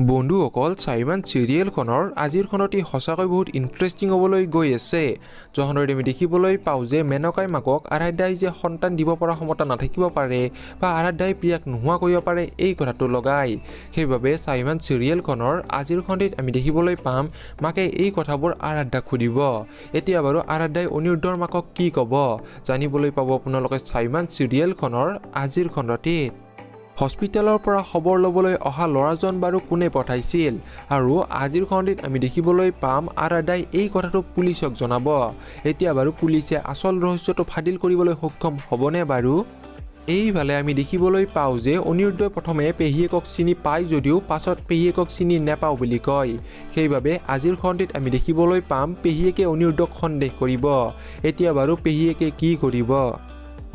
বন্ধুসকল, স্বাভিমান চিৰিয়েলখনৰ আজিৰ খণ্ডটি সঁচাকৈ বহুত ইণ্টাৰেষ্টিং হ'বলৈ গৈ আছে। য'ত আমি দেখিবলৈ পাওঁ যে মেনকাই মাকক আৰাধ্যাই যে সন্তান দিব পৰা ক্ষমতা নাথাকিব পাৰে বা আৰাধ্যাই প্ৰিয়াক নোহোৱা কৰিব পাৰে, এই কথাটো লগাই। সেইবাবে স্বাভিমান চিৰিয়েলখনৰ আজিৰ খণ্ডটিত আমি দেখিবলৈ পাম মাকে এই কথাবোৰ আৰাধ্যাক সুধিব। এতিয়া বাৰু আৰাধ্যাই অনিৰুদ্ধৰ মাকক কি ক'ব, জানিবলৈ পাব আপোনালোকে স্বাভিমান চিৰিয়েলখনৰ আজিৰ খণ্ডটিত। হস্পিটেলৰ পৰা খবৰ ল'বলৈ অহা ল'ৰাজন বাৰু কোনে পঠাইছিল? আৰু আজিৰ খণ্ডটিত আমি দেখিবলৈ পাম আৰাধ্যাই এই কথাটো পুলিচক জনাব। এতিয়া বাৰু পুলিচে আচল ৰহস্যটো ফাদিল কৰিবলৈ সক্ষম হ'বনে বাৰু? এইফালে আমি দেখিবলৈ পাওঁ যে অনিৰুদ্ধই প্ৰথমে পেহীয়েকক চিনি পায় যদিও পাছত পেহীয়েকক চিনি নেপাওঁ বুলি কয়। সেইবাবে আজিৰ খণ্ডটিত আমি দেখিবলৈ পাম পেহীয়েকে অনিৰুদ্ধক সন্দেহ কৰিব। এতিয়া বাৰু পেহীয়েকে কি কৰিব?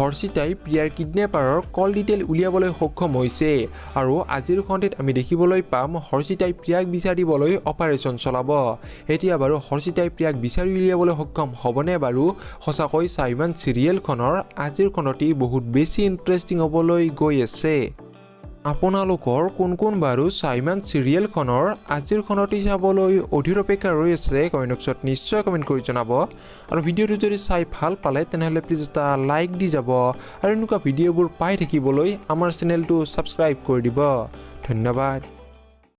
হৰ্ষিতাই প্ৰিয়াৰ কিডনেপাৰৰ কল ডিটেইল উলিয়াবলৈ সক্ষম হৈছে আৰু আজিৰ খণ্ডটিত আমি দেখিবলৈ পাম হৰ্ষিতাই প্ৰিয়াক বিচাৰিবলৈ অপাৰেশ্যন চলাব। এতিয়া বাৰু হৰ্ষিতাই প্ৰিয়াক বিচাৰি উলিয়াবলৈ সক্ষম হ'বনে বাৰু? সঁচাকৈ স্বাভিমান চিৰিয়েলখনৰ আজিৰ খণ্ডটি বহুত বেছি ইণ্টাৰেষ্টিং হ'বলৈ গৈ আছে। আপোনালোকৰ কোন কোন বাৰু স্বাভিমান চিৰিয়েলখনৰ আজিৰ খণ্ডটি চাবলৈ অধীৰ অপেক্ষা ৰৈ আছে, কমেণ্ট বক্সত নিশ্চয় কমেণ্ট কৰি জনাব। আৰু ভিডিঅ'টো যদি চাই ভাল পালে, তেনেহ'লে প্লিজ এটা লাইক দি যাব আৰু এনেকুৱা ভিডিঅ'বোৰ পাই থাকিবলৈ আমাৰ চেনেলটো ছাবস্ক্ৰাইব কৰি দিব। ধন্যবাদ।